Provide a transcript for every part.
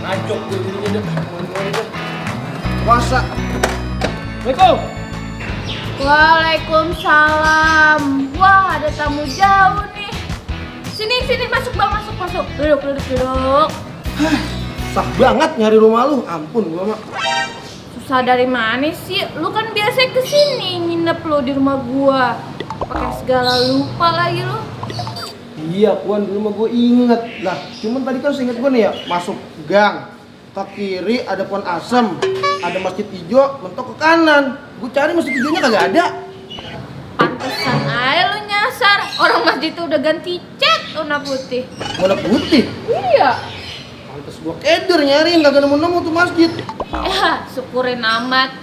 Ajok gue jadinya deh. Puasa. Assalamualaikum. Waalaikumsalam. Wah, ada tamu jauh nih. Sini masuk bang, masuk. Duduk. Susah banget nyari rumah lu. Ampun gua mah. Susah dari mana sih? Lu kan biasa kesini nginep lo di rumah gua. Pakai segala lupa lagi lu. Iya, Puan, dulu mah gue inget. Lah, cuman tadi kan seinget gue nih ya, masuk gang. Ke kiri ada pohon asem, ada masjid hijau, mentok ke kanan. Gue cari masjid hijaunya kagak ada. Pantesan aja lu nyasar. Orang masjid itu udah ganti cat warna putih. Warna putih. Iya. Pantes gue keder nyariin, kagak nemu-nemu tuh masjid. Ya, syukurin amat.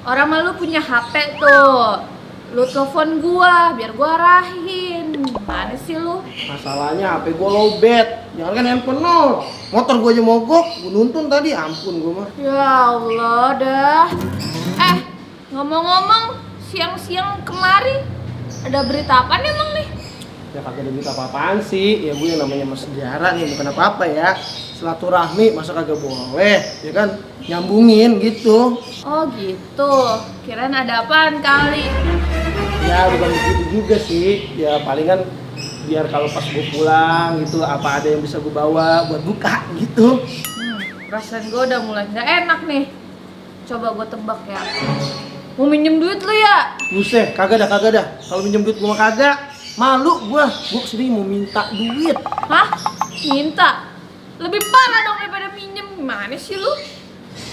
Orang mah lu punya HP tuh. Lu telepon gua biar gua arahin. Mana sih lu? Masalahnya HP gue lowbat. Jangan kan handphone nol. Motor gue aja mogok, gue nuntun tadi. Ampun gue mah. Ya Allah dah. Ngomong-ngomong, siang-siang kemari ada berita apa nih emang nih? Ya kagak ada berita apa-apaan sih. Ya gue yang namanya mas sejarah nih, bukan apa-apa ya. Silaturahmi masa kagak boleh, ya kan? Nyambungin gitu. Oh gitu. Kirain ada apaan kali. Ya bukan begitu juga sih. Ya palingan biar kalau pas gue pulang gitu apa ada yang bisa gue bawa buat buka gitu. Perasaan gue udah mulai gak enak nih. Coba gue tebak ya. Mau minjem duit lu ya? Buset, kagak dah. Kalau minjem duit gue mah kagak. Malu gue kesini mau minta duit. Hah? Minta? Lebih parah dong daripada minjem. Gimana sih lu?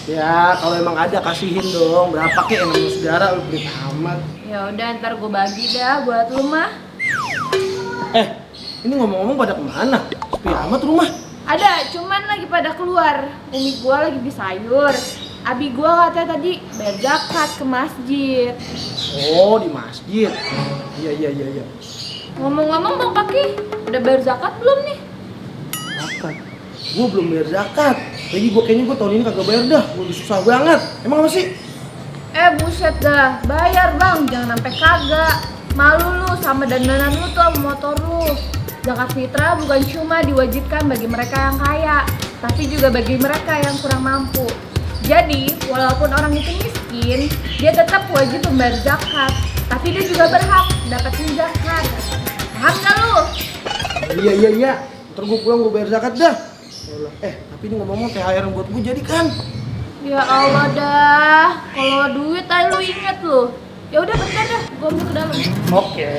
Ya kalau emang ada kasihin dong. Berapa kek yang namanya saudara lu beli amat. Ya udah ntar gue bagi dah buat lu mah. Ini ngomong-ngomong pada kemana? Sepi amat rumah. Ada, cuman lagi pada keluar. Umi gua lagi beli sayur. Abi gua katanya tadi bayar zakat ke masjid. Oh di masjid. Iya. Ngomong-ngomong Bang Paki, udah bayar zakat belum nih? Zakat? Gue belum bayar zakat. Lagi kayaknya gue tahun ini kagak bayar dah. Gue susah banget. Emang apa sih? Buset dah, bayar bang, jangan sampai kagak. Malu lu sama dandanan lu tuh sama motor lu. Zakat fitrah bukan cuma diwajibkan bagi mereka yang kaya, tapi juga bagi mereka yang kurang mampu. Jadi, walaupun orang itu miskin, dia tetap wajib membayar zakat, tapi dia juga berhak dapetin zakat. Paham gak lu? Iya. Ntar gue pulang gue bayar zakat dah. Tapi ini ngomong-ngomong THR buat gue jadi kan? Ya Allah dah, kalau duit aja lu inget lu. Ya udah bentar dah, gua ambil ke dalam. Oke.